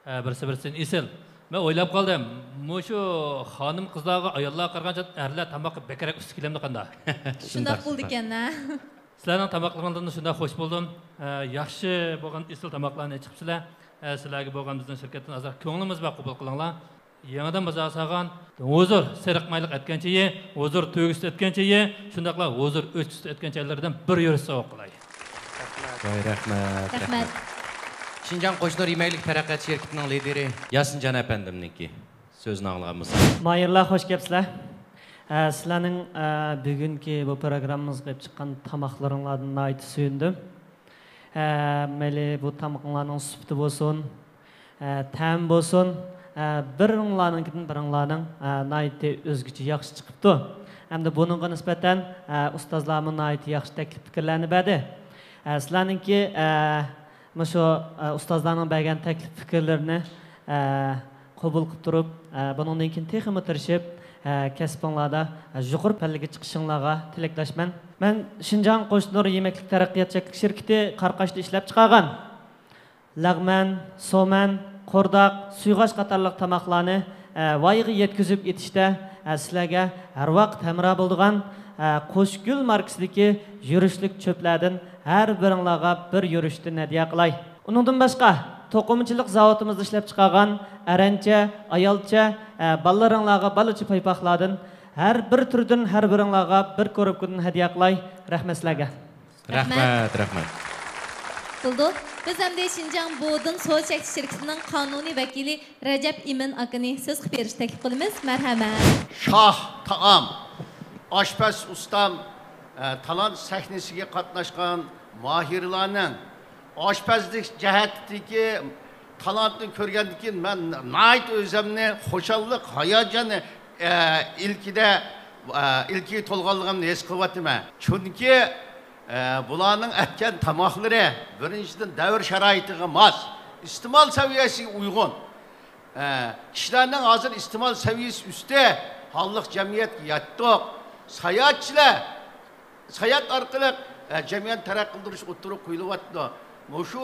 ئە، بىرسى بىرسىدىن ئېسىل. مەن ئويلاپ قالدىم، مۇشۇ خانىم قىزلارغا ئاياللارغا قارىغانچە ئەرلەر تاماققا بەكرەك ئۇستا كېلەمدۇ قانداق؟ شۇنداق بولىدىكەن ھە. سىلەرنىڭ تاماقلىرىڭلاردىن شۇنداق خوش بولدۇم. ئە، ياخشى بولغان ئېسىل تاماقلارنى چىقىپسىلەر. ئە، سىلەرگە بولغان بىزنىڭ شىركەتتىن ئازراق كۆڭلىمىز بار، قوبۇل قىلىڭلار. يېڭىدىن بازار سالغان ھۇزۇر سېرىق مايلىق ئەتكەنچە يە، ھۇزۇر تۆگىسى ئەتكەنچە يە، شۇنداقلا ھۇزۇر ئۆچكىسى ئەتكەنچە يەرلەردىن بىر يۈرۈش سوۋغا قىلاي. ۋاي، رەھمەت، رەھمەت. شىنجاڭ قوشنۇر يېمەكلىك تەرەققىيات شىركىتىنىڭ لىدىرى ياسىنجان ئەپەندىمنىڭكى سۆزىنى ئاڭلىغان بولساق. ماھىرلار، خوش كەپسىلەر. ئە، سىلەرنىڭ، ئە، بۈگۈنكى بۇ پروگراممىمىزغا قىلىپ چىققان تاماقلىرىڭلاردىن ناھايىتى سۆيۈندۈم. ئە، مەيلى بۇ تامىقىڭلارنىڭ سۈپىتى بولسۇن، ئە، تەمى بولسۇن، ئە، بىرىڭلارنىڭكىدىن بىرىڭلارنىڭ، ئە، ناھايىتى ئۆزگىچە ياخشى چىقىپتۇ. ھەمدە بۇنىڭغا نىسبەتەن، ئە، ئۇستازلارمۇ ناھايىتى ياخشى تەكلىپ پىكىرلەرنى بەردى. ئە، سىلەرنىڭكى، ئە، مۇشۇ، ئە، ئۇستازلارنىڭ بەرگەن تەكلىپ پىكىرلىرىنى، ئە، قوبۇل قىلىپ تۇرۇپ، ئە، بۇنىڭدىن كېيىن تېخىمۇ تىرىشىپ، ئە، كەسپىڭلاردا، ئە، يۇقىرى پەللىگە چىقىشىڭلارغا تىلەكداشمەن. مەن شىنجاڭ قوشنۇر يېمەكلىك تەرەققىيات چەكلىك شىركىتى قاراقاشتا ئىشلەپچىقارغان لەغمەن، سومەن، قورداق، سۇيغاچ قاتارلىق تاماقلارنى، ئە، ۋايىغا يەتكۈزۈپ ئېتىشتە، ئە، سىلەرگە ھەر ۋاقىت ھەمراھ بولىدىغان، ئە، قوشگۈل ماركىسىدىكى يۈرۈشلۈك چۆپلەردىن ھەر بىرىڭلارغا بىر يۈرۈشتىن ھەدىيە قىلاي. ئۇنىڭدىن باشقا، توقۇمىچىلىق زاۋۇتىمىزدا ئىشلەپچىقارغان ئەرەنچە، ئايالچە، ئە، بالىلىرىڭلارغا بالىچە پايپاقلاردىن ھەر بىر تۈردىن ھەر بىرىڭلارغا بىر كوروپكىدىن ھەدىيە قىلاي. رەھمەت سىلەرگە. رەھمەت، رەھمەت. بولدى. بىز ئەمدى شىنجاڭ بودىن سودا چەكلىك شىركىتىنىڭ قانۇنىي ۋەكىلى رەجەپ ئىمىن ئاكىنى سۆز قىلىپ بېرىشكە تەكلىپ قىلىمىز. مەرھەمەت. شاھ تائام، ئاشپەز ئۇستام، ئە، تالانت سەھنىسىگە قاتناشقان ماھىرلارنىڭ ئاشپەزلىك جەھەتتىكى تالانتنى كۆرگەندىن كېيىن، مەن ناھايىتى ئۆزۈمنى خۇشاللىق، ھاياجان، ئە، ئىلكىدە، ئە، ئىلكىگە تولغانلىقىمنى ھېس قىلىۋاتىمەن. چۈنكى، ئە، بۇلارنىڭ ئەتكەن تاماقلىرى، بىرىنچىدىن، دەۋر شارائىتىغا ماس، ئىستېمال سەۋىيەسىگە ئۇيغۇن. ئە، كىشىلەرنىڭ ھازىر ئىستېمال سەۋىيەسى ئۈستى، ھاللىق جەمئىيەتكە يەتتۇق. ساياھەتچىلەر ساياھەت ئارقىلىق، ئە، جەمئىيەتنى تەرەققىي قىلدۇرۇش ئوتتۇرىغا قويۇلۇۋاتىدۇ. مۇشۇ،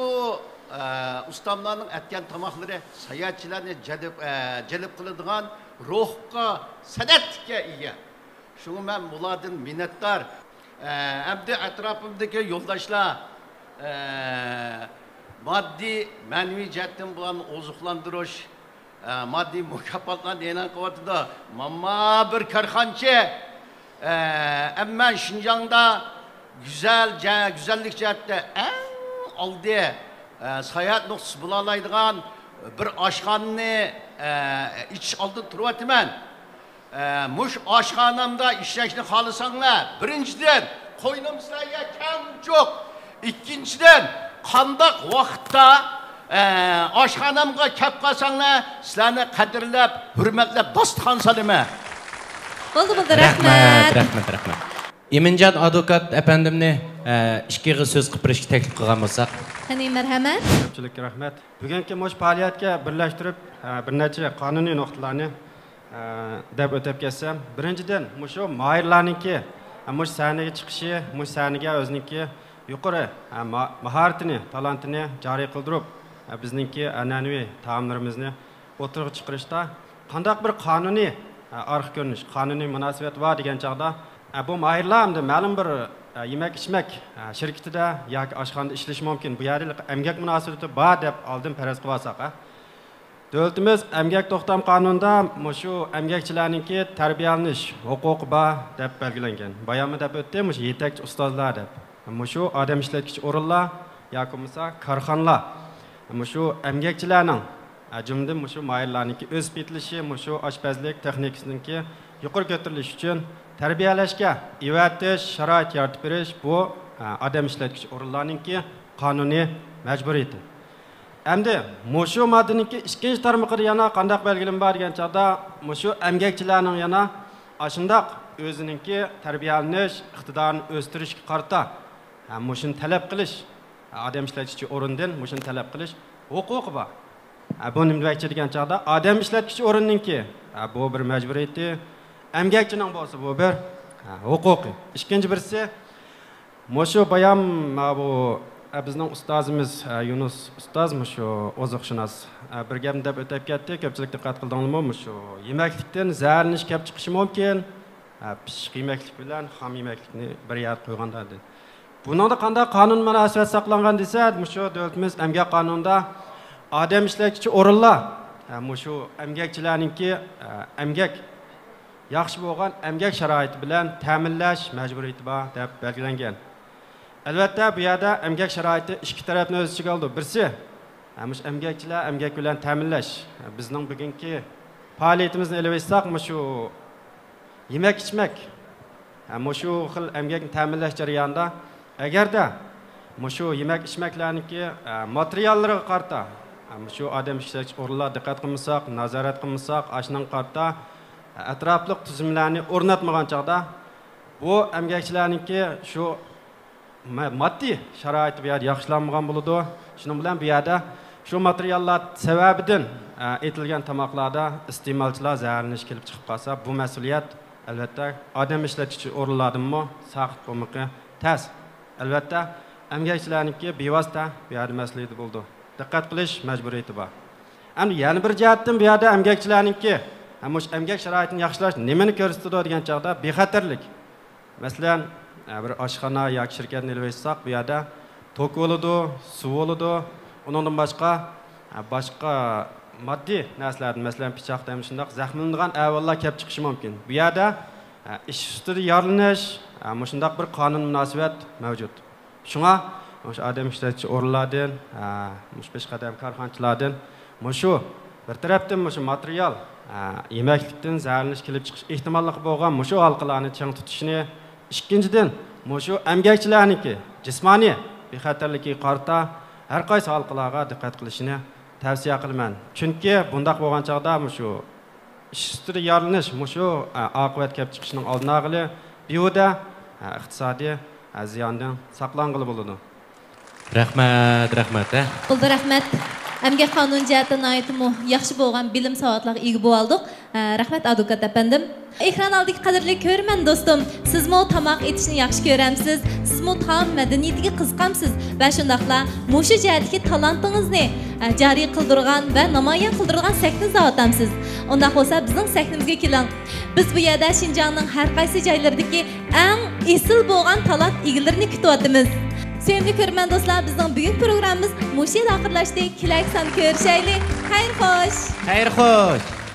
ئە، ئۇستاملارنىڭ ئەتكەن تاماقلىرى ساياھەتچىلەرنى جەلپ، ئە، جەلپ قىلىدىغان روھقا، سەنئەتلىككە ئىگە. شۇڭا مەن بۇلاردىن مىننەتدار. ئە، ئەمدى ئەتراپىمدىكى يولداشلار، ئە، ماددىي، مەنىۋى جەھەتتىن بۇلارنى ئوزۇقلاندۇرۇش، ئە، ماددىي مۇكاپاتلارنى ئېلان قىلىۋاتىدۇ. مانا بىر كارخانىچى، ئە، ئەمما شىنجاڭدا گۈزەل جە-، گۈزەللىك جەھەتتە ئەڭ ئالدى، ئە، ساياھەت نۇقتىسى بولالايدىغان بىر ئاشخانىنى، ئە، ئېچىش ئالدىدا تۇرۇۋاتىمەن. ئە، مۇشۇ ئاشخانامدا ئىشلەشنى خالىساڭلار، بىرىنچىدىن، قوينۇم سىلەرگە كەڭ جۇق. ئىككىنچىدىن، قانداق ۋاقىتتا، ئە، ئاشخانامغا كەپ قالساڭلار، سىلەرنى قەدىرلەپ، ھۆرمەتلەپ داستىخان سالىمەن. بولدى، بولدى، رەھمەت، رەھمەت. رەھمەت، رەھمەت. ئىمىنجان ئادۋوكات ئەپەندىمنى، ئە، ئىككى ئېغىز سۆز قىلىپ بېرىشكە تەكلىپ قىلغان بولساق. قېنى، مەرھەمەت. كۆپچىلىككە رەھمەت. بۈگۈنكى مۇشۇ پائالىيەتكە بىرلەشتۈرۈپ، ئە، بىر نەچچە قانۇنىي نۇقتىلارنى، ئە، دەپ ئۆتۈپ كەتسەم، بىرىنچىدىن، مۇشۇ ماھىرلارنىڭكى، ئە، مۇشۇ سەھنىگە چىقىشى، مۇشۇ سەھنىگە ئۆزىنىڭكى يۇقىرى، ئە، ما-، ماھارىتىنى، تالانتىنى جارى قىلدۇرۇپ، ئە، بىزنىڭكى ئەنئەنىۋى تائاملىرىمىزنى ئوتتۇرىغا چىقىرىشتا قانداق بىر قانۇنىي، ئە، ئارقا كۆرۈنۈش، قانۇنىي مۇناسىۋەت بار دېگەن چاغدا، ئە، بۇ ماھىرلار ئەمدى مەلۇم بىر، ئە، يېمەك-ئىچمەك، ئە، شىركىتىدە ياكى ئاشخانىدا ئىشلىشى مۇمكىن. بۇ يەردە ئەمگەك مۇناسىۋىتى بار دەپ ئالدىن پەرەز قىلىۋالساق، ئە. دۆلىتىمىز ئەمگەك توختام قانۇنىدا مۇشۇ ئەمگەكچىلەرنىڭكى تەربىيەلىنىش ھوقۇقى بار دەپ بەلگىلەنگەن. بايانمۇ دەپ ئۆتتى، مۇشۇ يېتەكچى ئۇستازلار دەپ. مۇشۇ ئادەم ئىشلەتكۈچى ئورۇنلار ياكى بولمىسا كارخانىلار مۇشۇ ئەمگەكچىلەرنىڭ، ئە، جۈملىدىن مۇشۇ ماھىرلارنىڭكى ئۆسۈپ يېتىلىشى، مۇشۇ ئاشپەزلىك تېخنىكىسىنىڭكى يۇقىرى كۆتۈرۈلۈشى ئۈچۈن تەربىيەلەشكە ئەۋەتىش، شارائىت يارىتىپ بېرىش، بۇ، ئە، ئادەم ئىشلەتكۈچى ئورۇنلارنىڭكى قانۇنىي مەجبۇرىيىتى. ئەمدى مۇشۇ ماددىنىڭكى ئىككىنچى تارمىقىدا يەنە قانداق بەلگىلىمە بار دېگەن چاغدا، مۇشۇ ئەمگەكچىلەرنىڭ يەنە ئاشۇنداق ئۆزىنىڭكى تەربىيەلىنىش ئىقتىدارىنى ئۆستۈرۈشكە قارىتا، ھە، مۇشۇنى تەلەپ قىلىش، ئادەم ئىشلەتكۈچى ئورۇندىن مۇشۇنى تەلەپ قىلىش ھوقۇقى بار. ھە، بۇ نېمە دېمەكچى دېگەن چاغدا، ئادەم ئىشلەتكۈچى ئورۇننىڭكى، ھە، بۇ بىر مەجبۇرىيىتى، ئەمگەكچىنىڭ بولسا بۇ بىر، ھە، ھوقۇقى. ئىككىنچى بىرسى، مۇشۇ بايام، ھە، بۇ، ھە، بىزنىڭ ئۇستازىمىز، ھە، يۇنۇس ئۇستاز، مۇشۇ ئوزۇقشۇناس، ھە، بىر گەپنى دەپ ئۆتۈپ كەتتى. كۆپچىلىك دىققەت قىلدىڭلىمۇ؟ مۇشۇ يېمەكلىكتىن زەھەرلىنىش كەپ چىقىشى مۇمكىن. ھە، پىششىق يېمەكلىك بىلەن خام يېمەكلىكنى بىر يەرگە قويغاندا، دېدى. بۇنىڭدا قانداق قانۇن مۇناسىۋەت ساقلانغان دېسە، مۇشۇ دۆلىتىمىز ئەمگەك قانۇنىدا ئادەم ئىشلەتكۈچى ئورۇنلار، ھە، مۇشۇ ئەمگەكچىلەرنىڭكى، ھە، ئەمگەك، ياخشى بولغان ئەمگەك شارائىتى بىلەن تەمىنلەش مەجبۇرىيىتى بار دەپ بەلگىلەنگەن. ئەلۋەتتە، بۇ يەردە ئەمگەك شارائىتى ئىككى تەرەپنى ئۆز ئىچىگە ئالىدۇ. بىرسى، ھە، مۇشۇ ئەمگەكچىلەر ئەمگەك بىلەن تەمىنلەش. بىزنىڭ بۈگۈنكى پائالىيىتىمىزنى ئېلىۋېتساق، مۇشۇ يېمەك-ئىچمەك، ھە، مۇشۇ خىل ئەمگەكنى تەمىنلەش جەريانىدا، ئەگەردە مۇشۇ يېمەك-ئىچمەكلەرنىڭكى، ھە، ماتېرىياللىرىغا قارىتا، ھە، مۇشۇ ئادەم ئىشلەتكۈچى ئورۇنلار دىققەت قىلمىساق، نازارەت قىلمىساق، ئاشۇنىڭغا قارىتا، ھە، ئەتراپلىق تۈزۈملەرنى ئورناتمىغان چاغدا، بۇ ئەمگەكچىلەرنىڭكى شۇ ما-، ماددىي شارائىتى بۇ يەردە ياخشىلانمىغان بولىدۇ. شۇنىڭ بىلەن بۇ يەردە شۇ ماتېرىياللار سەۋەبىدىن، ئە، ئېتىلگەن تاماقلاردا ئىستېمالچىلار زەھەرلىنىش كېلىپ چىقىپ قالسا، بۇ مەسئۇلىيەت، ئەلۋەتتە، ئادەم ئىشلەتكۈچى ئورۇنلاردىنمۇ ساقىت بولمىقى تەس. ئەلۋەتتە، ئەمگەكچىلەرنىڭكى بىۋاسىتە بۇ يەردە مەسئۇلىيىتى بولىدۇ. دىققەت قىلىش مەجبۇرىيىتى بار. ئەمدى يەنە بىر جەھەتتىن بۇ يەردە ئەمگەكچىلەرنىڭكى، ھە، مۇشۇ ئەمگەك شارائىتىنى ياخشىلاش نېمىنى كۆرسىتىدۇ دېگەن چاغدا، بىخەتەرلىك. مەسىلەن، ئە، بىر ئاشخانا ياكى شىركەتنى ئېلىۋېتساق، بۇ يەردە توك بولىدۇ، سۇ بولىدۇ. ئۇنىڭدىن باشقا، ئە، باشقا ماددىي نەرسىلەردىن، مەسىلەن، پىچاقتىن شۇنداق زەخىملىنىدىغان ئەھۋاللار كەپ چىقىشى مۇمكىن. بۇ يەردە، ئە، ئىش ئۈستىدە يارىلىنىش، ئە، مۇشۇنداق بىر قانۇن مۇناسىۋەت مەۋجۇت. شۇڭا مۇشۇ ئادەم ئىشلەتكۈچى ئورۇنلاردىن، ئە، مۇشۇ پېشقەدەم كارخانىچىلاردىن مۇشۇ بىر تەرەپتىن مۇشۇ ماتېرىيال، ئە، يېمەكلىكتىن زەھەرلىنىش كېلىپ چىقىش ئېھتىماللىقى بولغان مۇشۇ ھالقىلارنى چىڭ تۇتۇشنى، ئىككىنچىدىن، مۇشۇ ئەمگەكچىلەرنىڭكى جىسمانىي بىخەتەرلىكىگە قارىتا ھەر قايسى ھالقىلارغا دىققەت قىلىشىنى تەۋسىيە قىلىمەن. چۈنكى بۇنداق بولغان چاغدا مۇشۇ ئىش ئۈستىدە يارىلىنىش مۇشۇ، ئە، ئاقىۋەت كەپ چىقىشىنىڭ ئالدىنى ئالغىلى، بىھۇدە، ئە، ئىقتىسادىي، ئە، زىياندىن ساقلانغىلى بولىدۇ. رەھمەت، رەھمەت، ھە. بولدى، رەھمەت. ئەمگەك قانۇن جەھەتتە ناھايىتىمۇ ياخشى بولغان بىلىم ساۋاتلارغا ئىگە بولالدۇق. ئە، رەھمەت، ئادۋوكات ئەپەندىم. ئېكران ئالدىدىكى قەدىرلىك كۆرۈرمەن دوستۇم، سىزمۇ تاماق ئېتىشنى ياخشى كۆرەمسىز؟ سىزمۇ تائام مەدەنىيىتىگە قىزىقامسىز؟ ۋە شۇنداقلا مۇشۇ جەھەتتىكى تالانتىڭىزنى، ئە، جارى قىلدۇرغان ۋە نامايان قىلدۇرىدىغان سەھنە ئىزدەۋاتامسىز؟ ئۇنداق بولسا بىزنىڭ سەھنىمىزگە كېلىڭ. بىز بۇ يەردە شىنجاڭنىڭ ھەر قايسى جايلىرىدىكى ئەڭ ئېسىل بولغان تالانت ئىگىلىرىنى كۈتۈۋاتىمىز. سۆيۈملۈك كۆرۈرمەن دوستلار، بىزنىڭ بۈگۈنكى پروگراممىمىز مۇشۇ يەردە ئاخىرلاشتى. كېلەركى ساندا كۆرۈشەيلى. خەير خوش! خەير خوش!